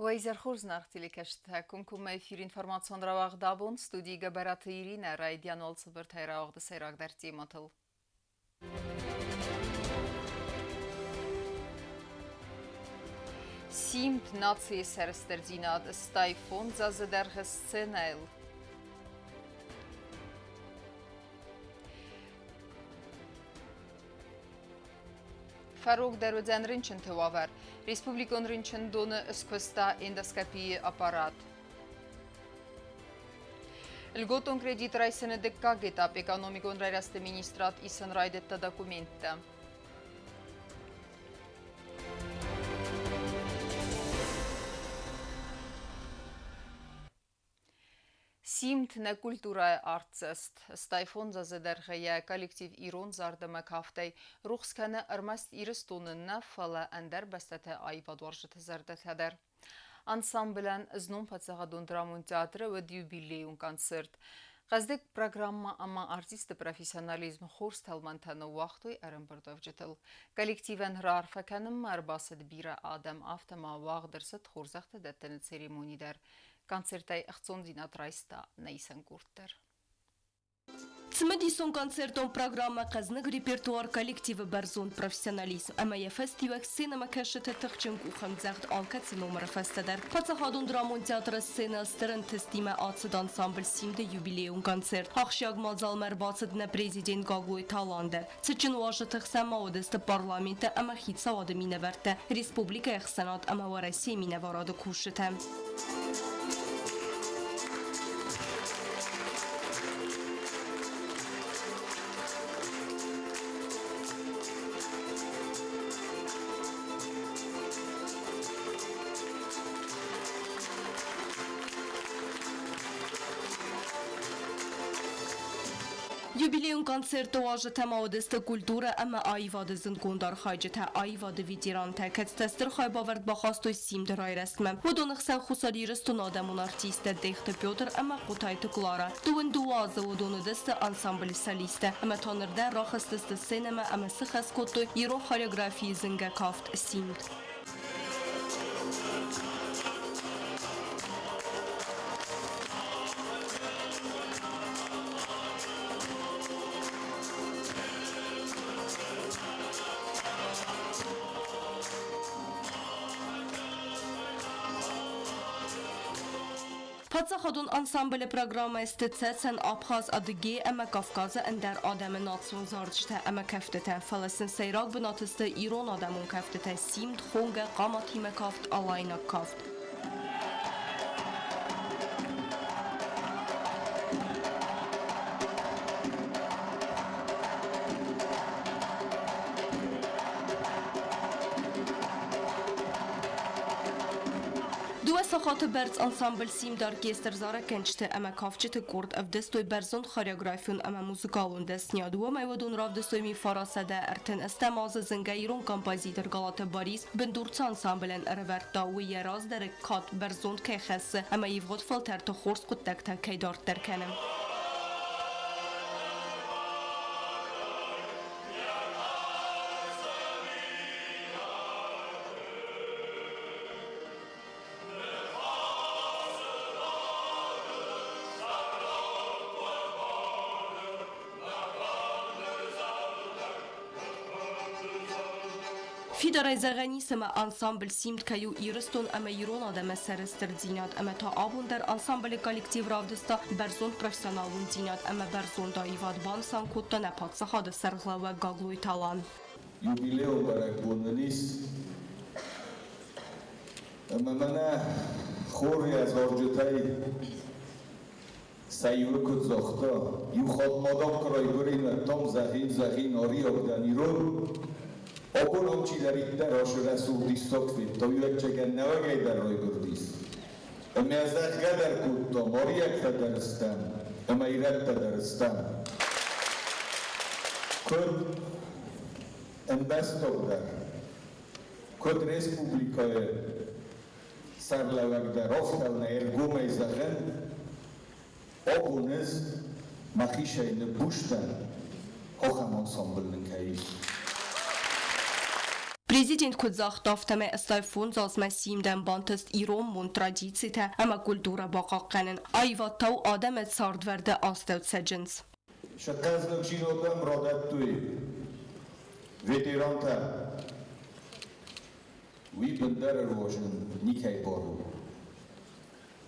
Уӕ изӕр хорз, зынаргъ телекӕсджытӕ! Комкоммӕ эфир информацион рауагъд абон студийы Гӕбӕраты Иринӕ райдиан уал цыбыртӕй рауагъды сӕйрагдӕр темӕтыл. Симд нацийы сӕрыстырдзинад стай фондз азы дӕргъы сценӕйыл. Фӕрогдӕр уыдзӕн рынчынты уавӕр. Республикон рынчындоны скуыста эндоскопийы аппарат. Льготон кредит райсыны дыккаг этап экономикон райрӕзты министрад исын райдыдта документтӕ. Симд нӕ культурӕйы артдзӕст. Стай фондз азы дӕргъы йӕ коллектив ирон зард ӕмӕ кафтӕй рухс кӕны ӕрмӕст Ирыстоны нӕ, фӕлӕ ӕндӕр бӕстӕты аивадуарзджыты зӕрдӕтӕ дӕр. Ансамблӕн знон паддзахадон драмон театры уыд юбилейон концерт. Хъӕздыг программӕ ӕмӕ артистты профессионализм хорз тӕлмӕнтӕ ныууагътой ӕрӕмбырдуӕвджытыл. Коллективӕн раарфӕ кӕнынмӕ ӕрбацыд бирӕ адӕм, афтӕ ма уагъд ӕрцыд хорзӕхтӕ дӕттыны церемони дӕр. Концертӕй ӕхцондзинад райста нӕ исӕн къорд дӕр. Цымыдисон концертон программӕ хъӕзныг репертуар коллективы бӕрзонд профессионализм ӕмӕ йӕ фӕстиуӕг сценӕмӕкӕсджыты тыхджын къухӕмдзӕгъд алкӕцы номыры фӕстӕ дӕр. Паддзахадон драмон театры сценӕ стыр ӕнтыстимӕ ацыд ансамбль «Симд-ы» юбилейон концерт. Ахсджиаг мадзалмӕ ӕрбацыд нӕ президент Гаглойты Алан дӕр. Цытджын уазджыты хсӕн ма уыдысты парламенты ӕмӕ хицауады минӕвӕрттӕ, республикӕйы ӕхсӕнад ӕмӕ Уӕрӕсейы минӕварады кусджытӕ. Юбилейон концерты уазджытӕ ма уыдысты культурӕ ӕмӕ аивады зындгонд архайджытӕ, аивады ветерантӕ, кӕцытӕ стыр хайбавӕрд бахастой Симды райрӕзтмӕ. Уыдоны хсӕн Хуссар Ирыстоны адӕмон артисттӕ Дехты Петр ӕмӕ Хъотайты Клара. 22 азы уыдон уыдысты ансамблы солисттӕ ӕмӕ та ныр дӕр рахызтысты сценӕмӕ ӕмӕ сыхӕс кодтой ирон хореографийы зынгӕ кафт Симд. Паддзахадон ансамблы программӕ сты Цӕцӕн, Абхаз, Адыгей ӕмӕ Кавказы ӕндӕр адӕмы национ зарджытӕ ӕмӕ кӕфтытӕ, фӕлӕ сын сӕйраг бынаты сты ирон адӕмон кӕфтытӕ Симд, Хонгӕ, Хъаматимӕ кафт, Алайнаг кафт. Дыууӕ сахаты бӕрц ансамбль Симд оркестр зарӕггӕнджыты ӕмӕ кафджыты къорд ӕвдыстой бӕрзонд хореографион ӕмӕ музыкалон дӕсниад. Уымӕй уыдон равдыстой мифара 138 азы зынгӕ ирон композитор Галаты Борис бындурты ансамблӕн ӕрӕвӕрдта, уый йӕ раздӕры кад бӕрзонд кӕй хӕссы ӕмӕ ивгъуыд фӕлтӕрты хорз хъуыддӕгтӕ кӕй дарддӕр кӕны. Фидарӕй зӕгъӕн ис, ӕмӕ ансамбль «Симд» кӕй у Ирыстон ӕмӕ ирон адӕмы сӕрыстырдзинад ӕмӕ та абон дӕр ансамблы коллектив равдыста бӕрзонд профессионалондзинад ӕмӕ бӕрзонд аивад, банысан кодта нӕ паддзахады сӕргълӕууӕг Гаглойты Алан. Юбилейон бӕрӕгбон нын ис, ӕмӕ мӕнӕ хорйӕ зарджытӕй сӕ иуы куыд загъта, иу хатт ма дам куы райгуырин, уӕд дам зӕгъин, зӕгъин, ариаг дӕн ирон. Абон ам чидӕриддӕр ашы рӕсугъд диссаг федта, уый ӕвӕццӕгӕн нӕуӕгӕй дӕр райгуырдис. Ӕмӕ зӕгъгӕ дӕр кодтам, ариӕгтӕ дӕр стӕм ӕмӕ ирӕттӕ дӕр стӕм. Куыд ӕмбӕстаг дӕр, куыд республикӕйы сӕргълӕууӕг дӕр афтӕ ӕргомӕй зӕгъын, абон ӕз мӕхицӕй ныббуз дӕн, ахӕм ансамбль нын кӕй ис. Президент куыд загъта, афтӕмӕй 85 азмӕ Симдӕн бантыст ирон мон традицитӕ ӕмӕ культурӕ бахъахъхъӕнын, аивад та у адӕмы цардвӕрды астӕуцӕджындз. Сӕ хъӕздыгдзинадӕн радӕттой ветерантӕ. Уый бындӕр ӕруазын никӕй бар у.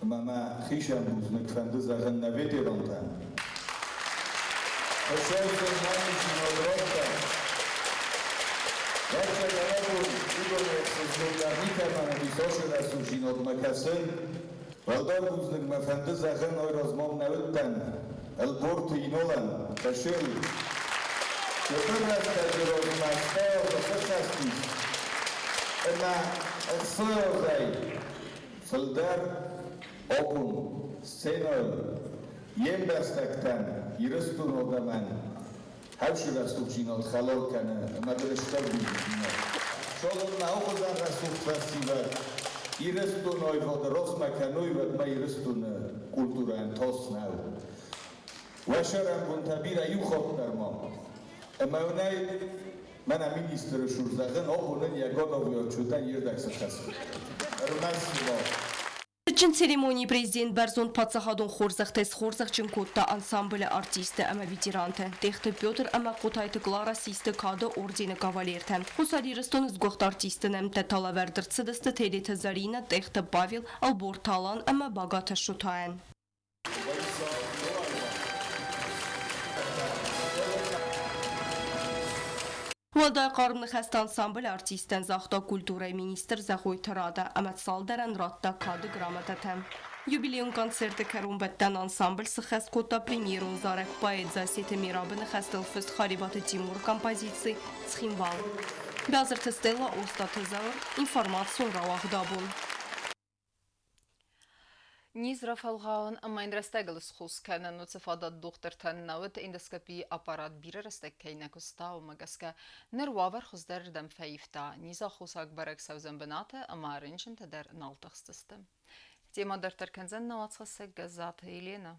Ӕмӕ мӕ хицӕн бузныг фӕнды зӕгъын нӕ ветерантӕн. Хуыцау сын нӕниздзинад радта. Рӕстӕг абон уыдоны ӕхсызгондӕр никӕмӕн уыди цасы рӕсугъддзинадмӕ кӕсын. Уӕлдай бузныг мӕ фӕнды зӕгъын айразмӕ нӕ уыдтӕн Ӕлборты Инолӕн, Кашел. Цыбыр рӕстӕджы размӕ стӕй сыххӕст ис, ӕмӕ ӕхсӕвӕй фылдӕр абон сценӕйыл йе мбӕстӕгтӕн, Ирыстоны адӕмӕн хӕрзы рӕсугъддзинад хӕлар кӕны ӕмӕ дын стыр бузныг. Цалынмӕ ахуызӕн рӕсугъд фӕсивӕд Ирыстоны аивады размӕ кӕной, уӕдмӕ Ирыстоны культурӕйӕн тас нӕу. Уӕ сӕрӕнбонтӕ бирӕ иу хатт дӕр ма. Ӕмӕ уын ӕй мӕнӕ министры цур зӕгъын, абон ын йӕ гадавы отчетӕн йе рдӕг цы хӕссы. Ӕрмӕст ма. Цытджын церемонийы президент бӕрзонд паддзахадон хорзӕхтӕй схорзӕхджын кодта ансамблы артисттӕ ӕмӕ ветерантӕ Тъехты Петр ӕмӕ Хъотайты Клара систы Кады ордены кавалертӕ. Хуссар Ирыстоны сгуыхт артистты нӕмттӕ та лӕвӕрд ӕрцыдысты Тедеты Заринӕ, Тъехты Павел, Ӕлборты Алан ӕмӕ Багаты Шотайӕн. Уӕлдай хъарм ныхӕстӕ ансамблы артисттӕн загъта культурӕйы министр Зӕгъойты Рада ӕмӕ цалдӕрӕн радта кады грамотатӕ. Юбилейон концерты кӕронбӕттӕн ансамбль сыххӕст кодта премьерон зарӕг поэт Зассеты Мерабы ныхӕстыл фыст Харебаты Тимуры композици «Цхинвал». Бязырты Стелла, Остъаты Зауыр, информацион рауагъд абон. Низ рафӕлгъауын ӕмӕ йын рӕстӕгыл схус кӕнын уыцы фадат дохтыртӕн нӕ уыд, эндоскопийы аппарат бирӕ рӕстӕг кӕй нӕ куыста, уымӕ гӕсгӕ ныр уавӕр хуыздӕрырдӕм фӕивта. Низаххосаг бӕрӕг цӕудзӕн бынаты ӕмӕ рынчынтӕ дӕр нал тыхсдзысты. Темӕ дарддӕр кӕндзӕн нӕ уацхӕссӕг Гӕззаты Еленӕ.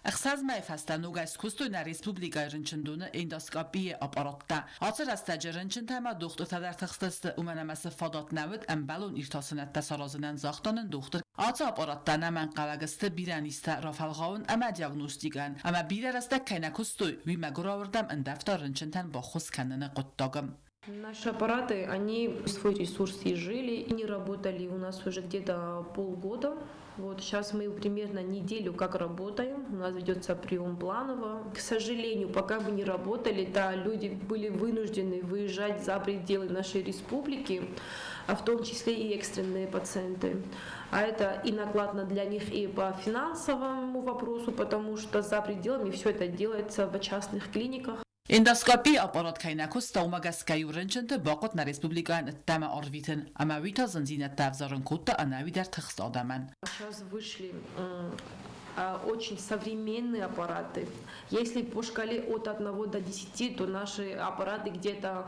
Ӕхсӕз мӕйы фӕстӕ ногӕй скуыстой нӕ республикӕйы рынчындоны эндоскопийы аппараттӕ. Ацы рӕстӕджы рынчынтӕ ӕмӕ дохтыртӕ дӕр тыхстысты, уымӕн ӕмӕ цы фадат нӕ уыд ӕмбӕлон иртасынӕдтӕ саразынӕн, загъта нын дохтыр. Ацы аппараттӕ ӕнӕмӕнгхъӕуӕг сты бирӕ низтӕ рафӕлгъауын ӕмӕ диагностикӕйӕн, ӕмӕ бирӕ рӕстӕг кӕй нӕ куыстой, уый мӕгуырауырдӕм ӕндӕвта рынчынтӕн баххуыс кӕныны хъуыддагы. Наши аппараты, они свой ресурс изжили и не работали у нас уже где-то полгода. Вот сейчас мы примерно неделю как работаем, у нас ведется прием планово. К сожалению, пока мы не работали, да, люди были вынуждены выезжать за пределы нашей республики, а в том числе и экстренные пациенты. А это и накладно для них и по финансовому вопросу, потому что за пределами все это делается в частных клиниках. Эндоскопийы аппарат кӕй нӕ куыста, уымӕ гӕсгӕ-иу рынчынты бахъуыд нӕ республикӕйӕн ӕддӕмӕ арвитын, ӕмӕ уый та зындзинӕдтӕ ӕвзарын кодта ӕнӕуи дӕр тыхст адӕмӕн. Сейчас вышли очень современные аппараты. Если по шкале от 1 до 10, то наши аппараты где-то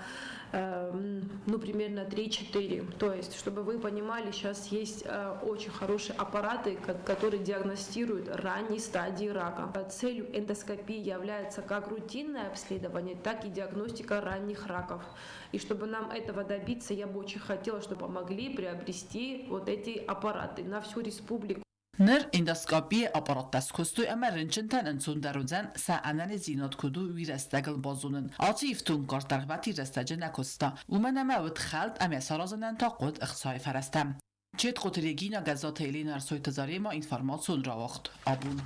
ну, примерно 3-4. То есть, чтобы вы понимали, сейчас есть очень хорошие аппараты, которые диагностируют ранние стадии рака. Целью эндоскопии является как рутинное обследование, так и диагностика ранних раков. И чтобы нам этого добиться, я бы очень хотела, чтобы помогли приобрести вот эти аппараты на всю республику. Ныр эндоскопийы аппараттӕ скуыстой ӕмӕ рынчынтӕн ӕнцондӕр уыдзӕн сӕ ӕнӕниздзинад куыд у, уый рӕстӕгыл базонын. Ацы ифтонггарз дӕргъвӕтин рӕстӕджы нӕ куыста, уымӕн ӕмӕ уыд хӕлд ӕмӕ саразынӕн та хъуыд ӕхцайы фӕрӕзтӕ. Четкъоты Регина, Гӕззаты Еленӕ, Ӕрсойты Зарема, информацион рауагъд абон.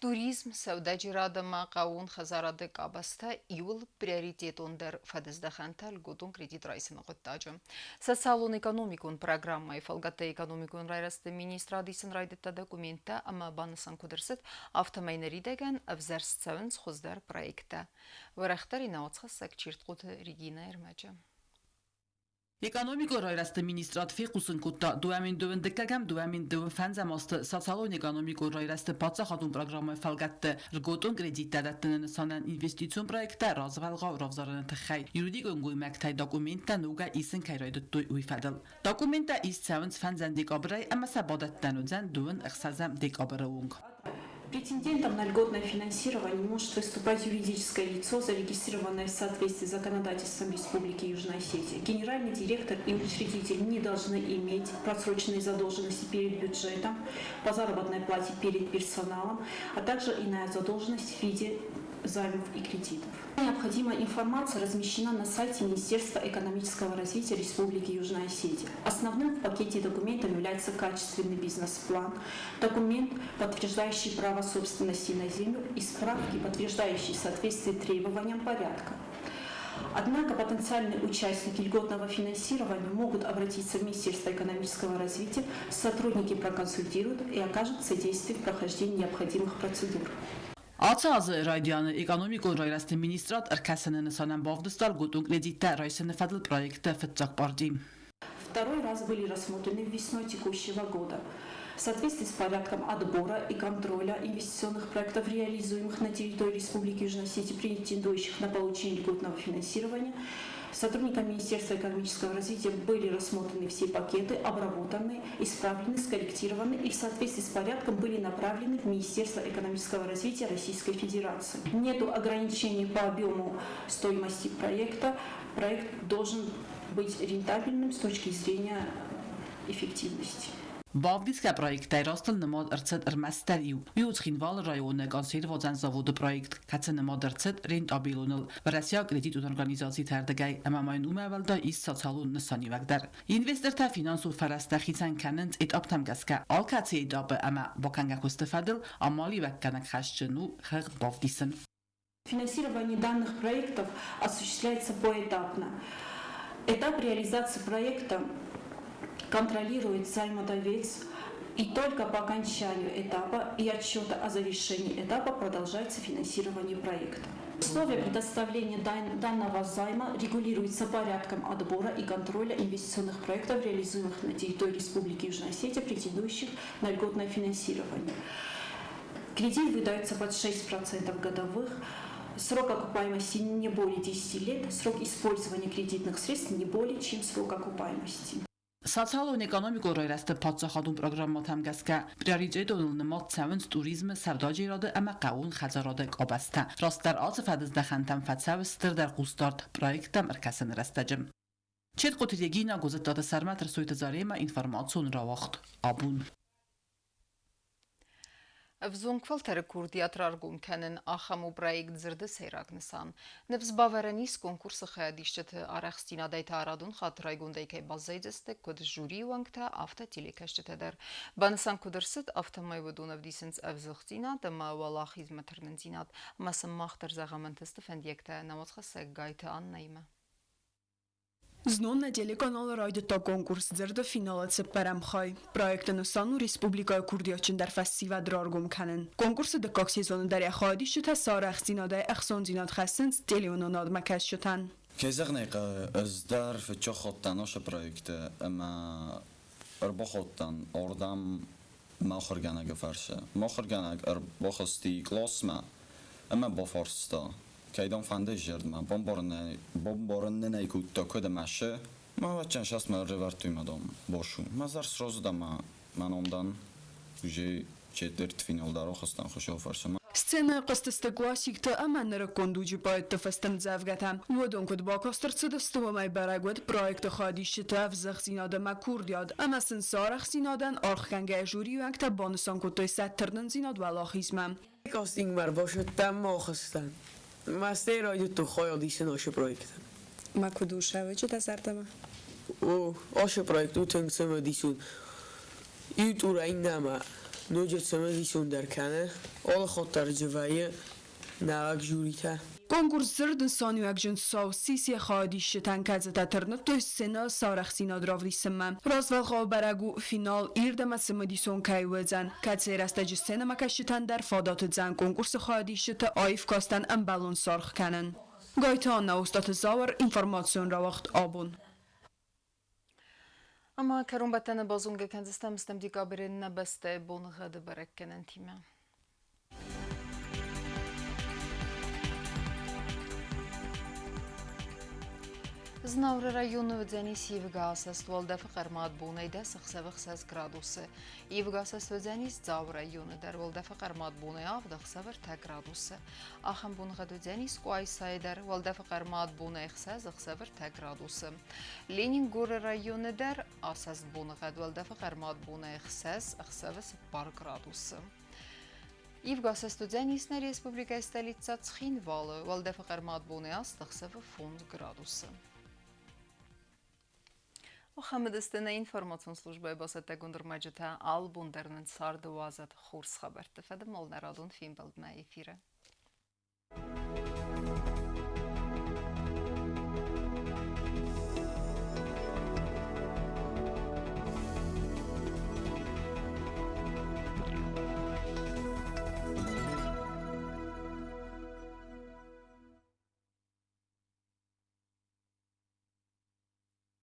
Туризм, сӕудӕджерад ӕмӕ хъӕууон хӕдзарады къабӕзтӕ иууыл приоритетондӕр фӕдыздӕхӕнтӕ льготон кредит райсыны хъуыддаджы. Социалон-экономикон программӕйы фӕлгӕтты экономикон райрӕзты министрад исын райдыдта документтӕ ӕмӕ банысан куыд ӕрцыд, афтӕмӕй ныридӕгӕн ӕвзӕрст цӕуынц хуыздӕр проекттӕ. Уӕрӕхдӕр инауацхӕссӕг Чиртхъуты Регинӕ ӕрмӕджы. Экономикон райрӕзты министрад фехъусын кодта, 2012-ӕм 2025 азты социалон-экономикон райрӕзты паддзахадон программӕйы фӕлгӕтты льготон кредиттӕ дӕттыны нысанӕн инвестицион проекттӕ развӕлгъау равзарыны тыххӕй юридикон гоймӕгтӕй документтӕ ногӕй исын кӕй райдыдтой, уый фӕдыл. Документтӕ ист цӕуынц фӕндзӕм декабрӕй ӕмӕ сӕ бадӕттӕн уыдзӕн 26 декабры онг. Претендентом на льготное финансирование может выступать юридическое лицо, зарегистрированное в соответствии с законодательством Республики Южная Осетия. Генеральный директор и учредитель не должны иметь просроченные задолженности перед бюджетом, по заработной плате перед персоналом, а также иная задолженность в виде займов и кредитов. Необходимая информация размещена на сайте Министерства экономического развития Республики Южная Осетия. Основным в пакете документов является качественный бизнес-план, документ, подтверждающий право собственности на землю, и справки, подтверждающие соответствие требованиям порядка. Однако потенциальные участники льготного финансирования могут обратиться в Министерство экономического развития, сотрудники проконсультируют и окажут содействие в прохождении необходимых процедур. Ацы азы райдианы экономикон райрӕзты министрад ӕркӕсыны нысанӕн бавдыста льготон кредиттӕ райсыны фӕдыл проекты фыццаг парти. Второй раз были рассмотрены весной текущего года. В соответствии с порядком отбора и контроля инвестиционных проектов, реализуемых на территории Республики Южная Осетия, претендующих на получение льготного финансирования, сотрудниками Министерства экономического развития были рассмотрены все пакеты, обработаны, исправлены, скорректированы и в соответствии с порядком были направлены в Министерство экономического развития Российской Федерации. Нету ограничений по объему стоимости проекта. Проект должен быть рентабельным с точки зрения эффективности. Бавдисгӕ проекттӕй растыл нымад ӕрцыд ӕрмӕстдӕр иу. Уый у Цхинвалы районы консерводзӕн заводы проект, кӕцы нымад ӕрцыд рентабелоныл Уӕрӕсейаг кредитон организациты ӕрдыгӕй ӕмӕ ма йын уымӕ уӕлдай ис социалон нысаниуӕг дӕр. Инвестортӕ финансон фӕрӕзтӕ хицӕн кӕнынц этаптӕм гӕсгӕ. Алкӕцы этапы ӕмӕ бакӕнгӕ куысты фӕдыл амалиуӕггӕнӕг хӕсджын у хыгъд бавдисын. Финансирование данных проектов осуществляется поэтапно. Этап реализации проекта контролирует займодавец, и только по окончанию этапа и отчета о завершении этапа продолжается финансирование проекта. Условия предоставления данного займа регулируются порядком отбора и контроля инвестиционных проектов, реализуемых на территории Республики Южная Осетия, претендующих на льготное финансирование. Кредит выдается под 6% годовых. Срок окупаемости не более 10 лет, срок использования кредитных средств не более чем срок окупаемости. Социалон-экономикон райрӕзты паддзахадон программӕтӕм гӕсгӕ приоритетоныл нымад цӕуынц туризмы, сӕудӕджерады ӕмӕ хъӕууон хӕдзарады къабӕзтӕ. Растдӕр ацы фӕдыздӕхӕнтӕм фӕцӕуы стырдӕр хъусдард проекттӕм ӕркӕсыны рӕстӕджы. Четкъоты Регина, Гуызыттаты Сӕрмӕт, Рсойты Заремӕ, информацион рауагъд «Абон». Ӕвзонг фӕлтӕры курдиат раргом кӕнын ахӕм у проект «Дзырды» сӕйраг нысан. Ныфс бавӕрӕн ис, конкурсы хайадисджыты арӕхстдзинадӕй та радон хатт райгондӕй кӕй баззайдзысты куыд жюрийы уӕнгтӕ, афтӕ телекӕсджытӕ дӕр. Банысан куыд ӕрцыд, афтӕмӕй уыдон ӕвдисынц ӕвзыгъддзинад ӕмӕ уӕлахизмӕ тырнындзинад. Ӕмӕ сын мах дӕр зӕгъӕм ӕнтысты фӕндиӕгтӕ нӕ уацхӕссӕг Гайты Аннӕимӕ. Знон нӕ телеканалы райдыдта конкурс «Дзырды» финалы цыппӕрӕм хай. Проекты нысан у республикӕйы курдиатджындӕр фӕсивӕд раргом кӕнын. Конкурсы дыккаг сезоны дӕр йӕ хайадисджытӕ сӕ арӕхстдзинадӕй ӕхцондзинад хӕссынц телеуынынадмӕ кӕсджытӕн. Кӕй зӕгъын ӕй хъӕуы, ӕз дӕр фыццаг хаттӕн ацы проекты ӕмӕ ӕрбахудтӕн ардӕм мӕ ахуыргӕнӕджы фӕрцы. Мӕ ахуыргӕнӕг ӕрбахызти къласмӕ ӕмӕ бафарста, кӕдӕм фӕнды зӕрдмӕ, бамбарын нын ӕй кодта, куыд ӕмӕ цы. Мӕ ӕвӕццӕгӕн састмӕ ӕрӕвӕрдтой мӕ дам басу. Мӕ зӕр сразы дӕн мӕ мӕ ном дӕн уже четвертьфинал дӕр ахызтӕн Хуыцауы фӕрцы. Сценӕйы хъызтысты классикты ӕмӕ нырыккон дуджы поэтты фӕстӕмдзӕвгӕтӕ. Уыдон куыд бакаст ӕрцыдысты, уымӕй бӕрӕг уыд проекты хайадисджыты ӕвзӕгъдзинад ӕмӕ курдиат, ӕмӕ сын сӕ арӕхстдзинадӕн аргъгӕнгӕйӕ жюрийы уӕнгтӕ банысан кодтой сӕ тырнындзинад уӕлахизмӕ. Кастингмӕ ӕрбацыдтӕн ӕмӕ ахызтӕн. Мӕстӕй райдыдтон хайад исын ацы проекты. Ма куыд у сӕвӕджы дӕ зӕрдӕмӕ? О, ацы проект у тынг цымыдисон. Иу тур иннӕмӕ ноджы цымыдисондӕр кӕны. Алы хатт дӕр дзы вӕййы нӕуӕг жюритӕ. Конкурс «Дзырд» нысаниуӕгджын цау ссис йӕ хайадисджытӕн, кӕцытӕ тырныдтой сценӕйыл сӕ арӕхстдзинад равдисынмӕ. Развӕлгъау бӕрӕг у, финал ирд ӕмӕ цымыдисон кӕй уыдзӕн, кӕцыйы рӕстӕджы сценӕмӕкӕсджытӕн дӕр фадат уыдзӕн конкурсы хайадисджыты аив кастӕн ӕмбӕлон саргъ кӕнын. Гайты Анна, Остъаты Зауыр, информацион рауагъд «Абон». Ӕмӕ кӕронбӕттӕны базонгӕ кӕндзыстӕм стӕм декабры нӕ бӕстӕйы боныгъӕды бӕрӕггӕнӕнтимӕ. Знауыры районы уыдзӕнис ивгӕ асӕст, уӕлдӕфы хъӕрмад бонӕй 10, ӕхсӕвы 6 градусы. Ивгӕ асӕст уыдзӕнис Дзауы районы дӕр, уӕлдӕфы хъӕрмад бонӕй 7, ӕхсӕвы 3 градусы. Ахӕм боныгъӕд уыдзӕнис Къуайсайы дӕр, уӕлдӕфы хъӕрмад бонӕй 6, ӕхсӕвы 3 градусы. Ленингоры районы дӕр асӕст боныгъӕд, уӕлдӕфы хъӕрмад бонӕй 6, ӕхсӕвы 4 градусы. Ивгӕ асӕст уыдзӕнис нӕ республикӕйы столицӕ Цхинвалы, уӕлдӕфы хъӕрмад бонӕй 8, ӕхсӕвы 5 градусы. Ахӕм уыдысты нӕ информацион службӕйы бацӕттӕгонд ӕрмӕджытӕ. Алы бон дӕр нын царды уадзӕд хорз хабӕртты фӕдыл нӕ радон фембӕлдмӕ эфиры.